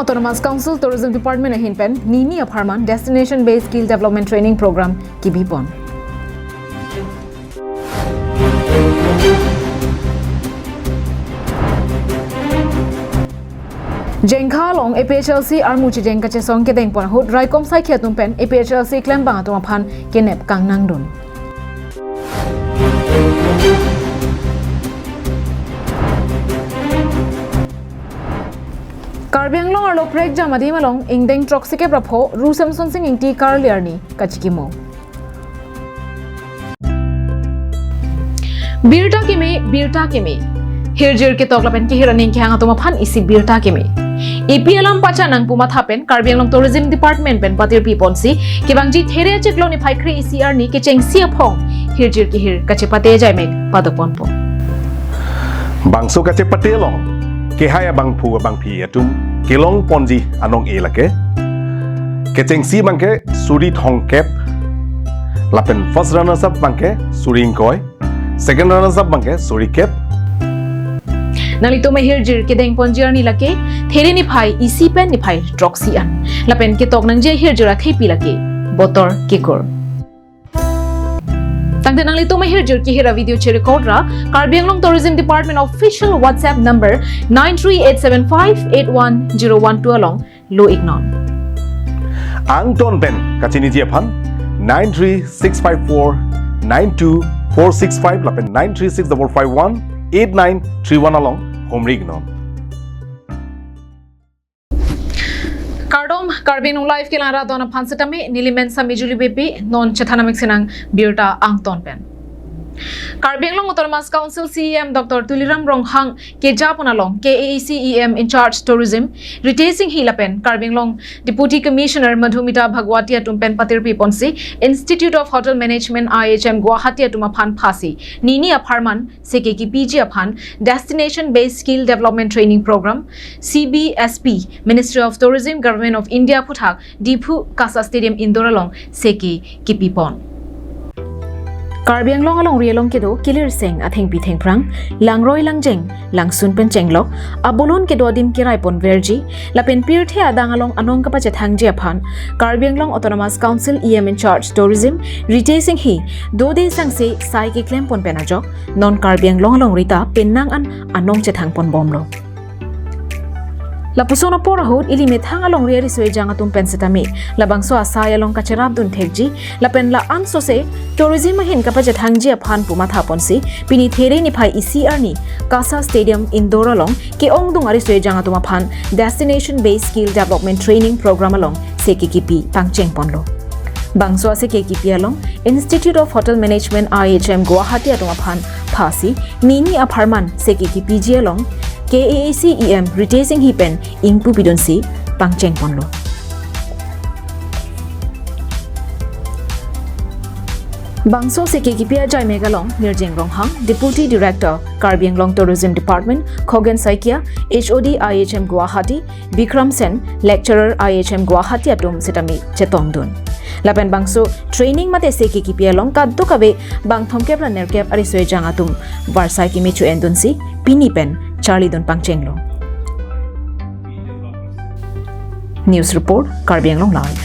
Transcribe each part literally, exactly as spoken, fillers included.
Autonomous Council Tourism Department ahin pen nini apharman Destination Based Skill Development Training Program kibipon. Jengkha along A P H L C armu chejeng kachesong kedengpon ahut raikom saikhi atum pen A P H L C klembang atum aphan kenep kangnangdun. Karbi Anglong arlo prekjam adim along ingdeng throksi kep ra pho Ru Semsonsing Ingti Karli arni kachikimo. Birta keme, birta keme. Hirjir ketok lapen kehir aning kehang atum aphan isi birta keme. Epi alam pachanang pu matha pen Karbi Anglong Tourism Department pen patirpi ponsi kevangji There achiklo niphai kre-isi arni kechengsi aphong hirjir kehir kachepate ajai mek padopon pon. Bangso kachepate along kehai abangphu abangphi atum kelong ponji anong-e lake. Kechengsi abangke suri thomkep, lapen first runners up abangke suri ingkoi, second runners up abangke suri kep. Nanglitum ahirjir kedengponji arni lake There niphai isi pen niphai throksi an. Lapen ketok nangji ahirjir athepi lake Botor Kekur. Tangte nanglitum ahirjir kehir avideo cherecord ra Karbi Anglong Tourism Department official WhatsApp number nine three eight seven five eight one zero one two along lo-iknon. Angton pen kachiniji aphan nine three six five four nine two four six five lapen nine three six double five one eight nine three one along homri-iknon. Kardom, Karbi Anglong Live kelang rat-an aphan setame, neli men Sami Juli Beypi, non chethan amek sinang birta angton pen. Karbi Anglong Autonomous Council C E M Doctor Tuliram Ronghang kejapon along K A A C E M in charge Tourism Ritesh Enghi lapen Karbi Anglong Deputy Commissioner Madhumita Bhagwati atum pen patirpi ponsi Institute of Hotel Management I H M Guwahati atum aphan phasi nini apharman seke kipiji aphan Destination Based Skill Development Training Program, C B S P, Ministry of Tourism, Government of India aphuthak Diphu Kasa Stadium Indoor along seke kipipon. Karbi Anglong alongri along kedo kilirseng athengpi thengphrang, langroi langjeng, langsun pen chenglok, abolon kedo adim keraipon verji, lapen pirthe adang along anong kapachethangji aphan Karbi Anglong Autonomous Council E M in charge Tourism Ritesh Enghi dode sangse sai keklempon pen ajok, non Karbi Anglong alongri ta penang an anong chethangpon bomlo. Lapuson apor ahut ili methang alongri ariso ejang atum pen setame labangso asai along kacherapdun thekji, lapen la-an sose tourism ahin kapachethangji aphan pu matha ponsi pini There niphai isi arni Kasa Stadium Indoor along ke-ongdung ariso ejang atum aphan Destination Based Skill Development Training Program along seke kipi pangcheng ponlo. Bangso aseke kipi along Institute of Hotel Management I H M Guwahati atum aphan phasi nini apharman seke kipiji along K A A C E M Ritesh Enghi pen ingpu pidunsi pangcheng ponlo. Bangso seke kipi ajai mek along Nirjeng Ronghang, Deputy Director, Karbi Anglong Tourism Department, Khogen Saikia, H O D I H M Guwahati, Bikram Sen, Lecturer I H M Guwahati atum setame chetongdun. Lapen bangso training mate seke kipi along kadokave bang thomkep ra nerkep ariso ejang atum varsai kemecho endunsi pini pen charlidun pangchenglo. News report, Karbi Anglong Live.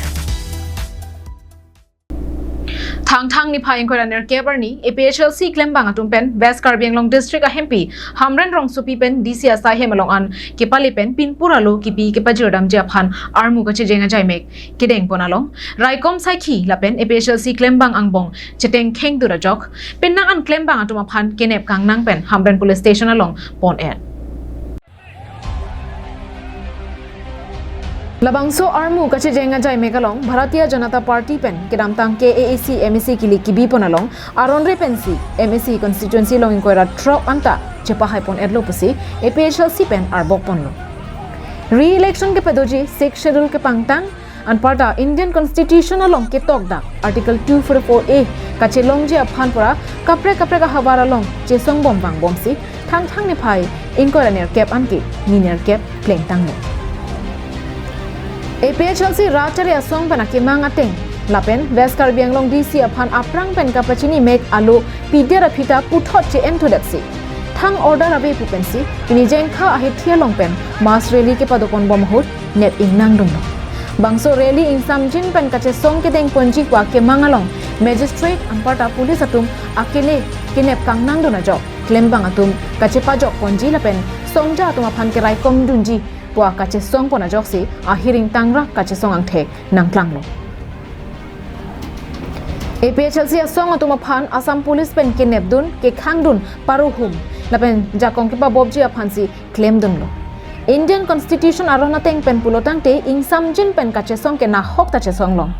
Thangthang niphai ingkoi ra nerkep arni A P H L C klembang atum pen West Karbi Anglong District ahempi Hamren rongsopi pen D C asai hem along an kepale pen pinpur alo kipi kepajirdamji aphan armu kachejeng ajai mek kedengpon along raikom saikhi lapen A P H L C klembang angbong chetengkheng dur ajok penang an klembang atum aphan kenep kangnang pen Hamren Police Station along pon-et. Labangso armu kachejeng ajai mek along Bharatiya Janata Party pen kedamtang K A A C M A C kili kibipon along aron re pensi M A C constituency along ingkoi ra throk anta chepahaipon-etlo pusi A P H L C pen arbokponlo. Re-election kepadoji Sixth Schedule kepangtang anparta Indian Constitution along ketokdak Article two forty-four A kachelongji aphan pura kaprek kaprek ahavar along chesongbom vangbomsi Thangthang niphai ingkoi ra nerkep anke ni nerkep plengtanglo. A P H L C rat chari asong pen akemang ateng lapen West Karbi Anglong D C aphan aphrang pen kapachini mek alo pidet aphi ta puthot che-enthu detsi thang order ave pu pensi pini Jengkha ahithi along pen mass rally kepadoponbom ahut nep ingnangdunlo. Bangso rally ingsamjin pen kachesong kedengponji pu akemang along magistrate anparta police atum akele kenep kangnangdun ajok klembang atum kachepajokponji lapen songja atum aphan keraikomdunji pu akachesongpon ajoksi ahiring tangrak kachesong angthek nangklanglo. A P H L C asong atum aphan Assam Police pen kenepdun, kekhangdun, paruhum lapen jakong kepabobji aphansi klemdunlo. Indian Constitution aron ateng pen pulotangte ingsamjin pen kachesong ke nahok ta chesonglong.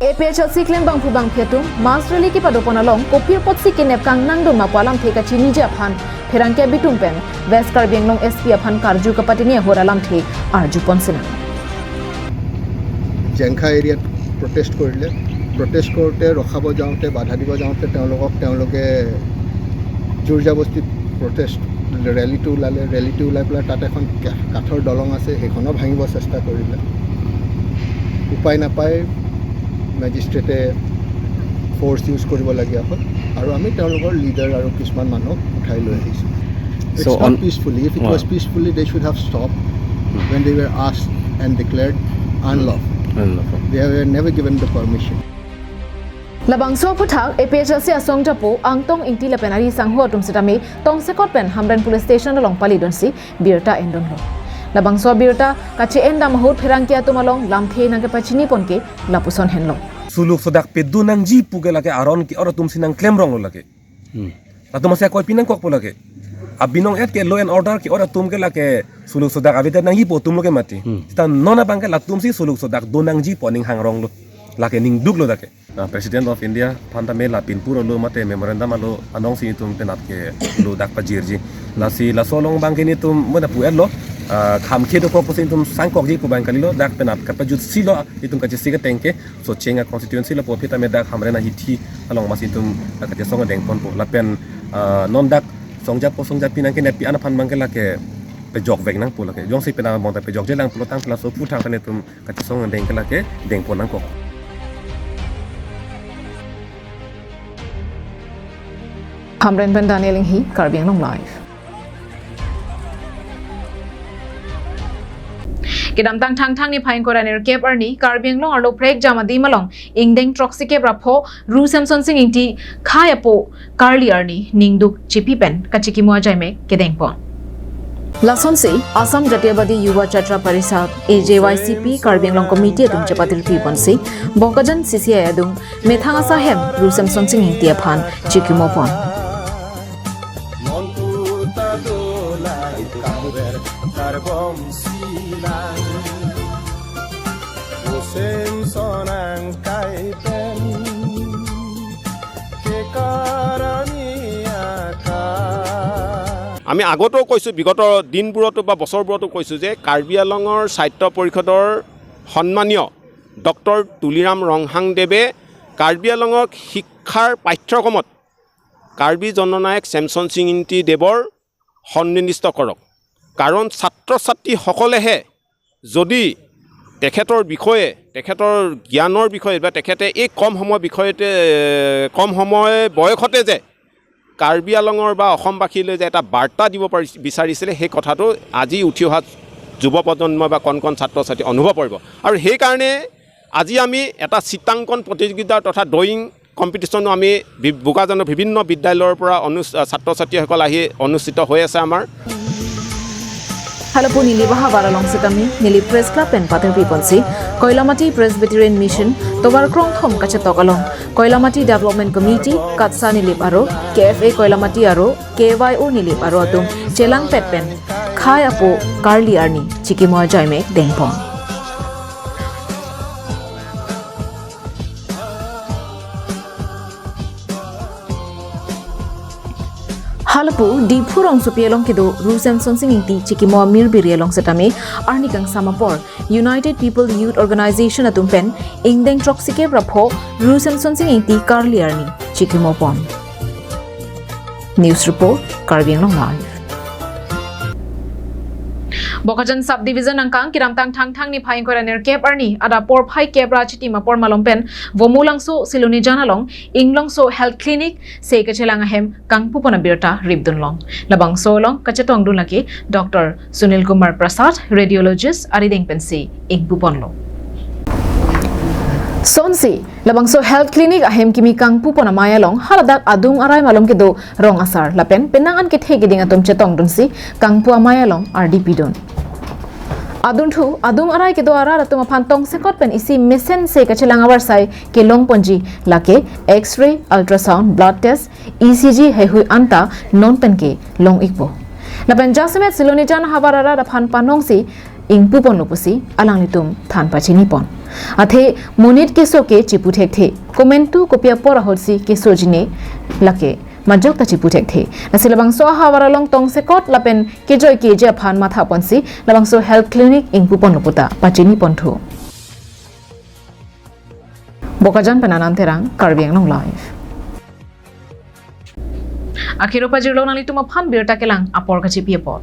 A P H L C klembangphu bangphi atum mass rally kepadopon along kopi apotsi kenep kangnangdun ma pu alamthe kachiniji aphan pherangke abitum pen West Karbi Anglong S P aphan karju kapatini ahut alamthe arjupon sinang. Jengkha এৰিয়াত প্ৰটেষ্ট কৰিলে। প্ৰটেষ্ট কৰোঁতে ৰখাব যাওঁতে, বাধা দিব যাওঁতে তেওঁলোকক তেওঁলোকে জোৰ জবস্তি প্ৰটেষ্ট ৰেলীটো ওলালে। ৰেলীটো ওলাই পেলাই তাত এখন কা- কাঠৰ দলং আছে, সেইখনো ভাঙিব চেষ্টা কৰিলে। উপায় নাপায় মেজিষ্ট্ৰেটে ফ'ৰ্চ ইউজ কৰিবলগীয়া হ'ল আৰু আমি তেওঁলোকৰ লিডাৰ আৰু কিছুমান মানুহক উঠাই লৈ আহিছোঁ। It's So not on- peacefully. If it was Wow. peacefully, they should have stopped when they were asked and declared unlawful. Unlawful. They were never given the permission. Labangso aphuthak A P H L C asong japo Angtong Ingti lapen ari sangho atum sitame tongsekot pen Hamren Police Station along palidunsi birta endunlo. Labangso birta kache-endam ahut pherangke atum along lamthe nangkepachinipon ke lapuson henlo. Suluk sodak pedun nangji pu ke lake aron ke-or atum si nangklemronglo lake. Latum asi akoi pinangkokpo lake. Abinong et ke law and order ke-or atum ke lake suluk sodak avedet nangjipo atumlo ke mati. Sita non abang ke latum si suluk sodak dun nangjipo ning hangronglo. Lake ning duklo lake. Ah, President of India aphan tame la pinpur alo mate memorandum alo anong si itum penap ke lo dak pajirji. Lasi laso along abang ke nitum mena pu-etlo. Ah, kham khe dokok pusi itum sangkokji pu abang kalilo, dak penap kapajutsilo itum kachesi keteng ke. So chenga constituency lo po aphi tame dak Hamren ahithi along masi itum kachesong dengponpo. Lapen ah, non dak songjapo songjapi nangkenepi an aphan abang ke lake pejokvek nangpo lake. Jongsi penap abang ta pejokjelang pulotangte laso aphuthak tane itum kachesong deng ke lake dengpon nangkok. Hamren pen Daniel Inghi, Karbi Anglong Live. Kedamtang Thangthang niphai ingkoi ra nerkep arni Karbi Anglong arlo prekjam adim along ingdeng throksikep ra pho Ru Semson Sing Ingti khei apo karli arni ningduk chipi pen kachikimo ajaimek kedengpon. Lasonsi Assam Jatiyabadi Yuva Chatra Parishad, A J Y C P, Karbi Anglong Committee atum chepatirpiponsi Bokajan C C I adung methang asahem Ru Semson Sing Ingti aphan chikimopon. আমি আগতেও কৈছোঁ, বিগত দিনবোৰতো বা বছৰবোৰতো কৈছোঁ যে কাৰ্বি আংলঙৰ স্বায়ত্ত পৰিষদৰ সন্মানীয় ডক্টৰ তুলিৰাম ৰংহাং দেৱে কাৰ্বি আংলঙক শিক্ষাৰ পাঠ্যক্ৰমত কাৰ্বি জননায়ক ছেমছন সিং ইংতি দেৱৰ সন্নিৱিষ্ট কৰক। কাৰণ ছাত্ৰ ছাত্ৰীসকলেহে যদি তেখেতৰ বিষয়ে, তেখেতৰ জ্ঞানৰ বিষয়ে বা তেখেতে এই কম সময় বিষয়তে, কম সময় বয়সতে যে কাৰ্বি আংলঙৰ বা অসমবাসীলৈ যে এটা বাৰ্তা দিব পাৰি বিচাৰিছিলে, সেই কথাটো আজি উঠি অহা যুৱ প্ৰজন্ম বা কণ কণ ছাত্ৰ ছাত্ৰী অনুভৱ কৰিব। আৰু সেইকাৰণে আজি আমি এটা চিত্ৰাংকন প্ৰতিযোগিতা তথা ড্ৰয়িং কম্পিটিশ্যনো আমি বি- বোকাজানৰ বিভিন্ন বিদ্যালয়ৰ পৰা অনু ছাত্ৰ ছাত্ৰীসকল আহি অনুষ্ঠিত হৈ আছে আমাৰ। Halapu neli bahavar along sitame neli Press Club pen patirpiponsi Koilamati Presbyterian Mission tovar krongthom kachetok along Koilamati Development Committee, KATSA Nilip aro K F A Koilamati aro K Y O Nilip aro atum chelangpet pen khei apo karli arni chikimo ajaimek dengpon. Halapu Diphu rongsopi along kedo Ru Semson Sing Ingti chikimo amirbiri along sitame arni kangsam apor United People Youth Organization atum pen ingdeng throksikep ra pho Ru Semson Sing Ingti karli arni chikimopon. News report, Karbi Anglong Live. Bokajan Sub Division angkang kedamtang Thangthang niphai ingkoi ra nerkep arni adap porphai kep ra chitim apor malom pen Vomulangso Silonijan along Inglongso Health Clinic se kachelang ahem kangpupon abirta ripdunlong. Labangso along kachetongdun lake Doctor Sunil Kumar Prasad, radiologist arideng pensi ingpuponlo. Sonsi labangso health clinic ahem kimi kangpupon amei along haladak adung arai malom kedo rong asar lapen penang an kethe keding atum chetongdunsi kangpu amei along ardi pidun. Adunthu adung arai kedo arat atum aphan tongsekot pen isi mesen se kachelang avarsai kelongponji lake X-ray, ultrasound, blood test, E C G heihui anta non penke long-ikpo. Lapen jasemet Silonijan ahavar arat aphan panongsi ingpuponlo pusi alanglitum than pachinipon. Athe monit keso ke chipu thekthe. Komantu kopi apor ahutsi kesojine lake majok ta chipu thekthe. Lasi labangso ahavar along tongsekot lapen kejoi keje aphan mathaponsi labangso health clinic ingpuponlo puta pachiniponthu. Bokajan pen Anand Terang, Karbi Anglong Live. Akhiro pajirlo nanglitum aphan birta kelang apor kachipi apot.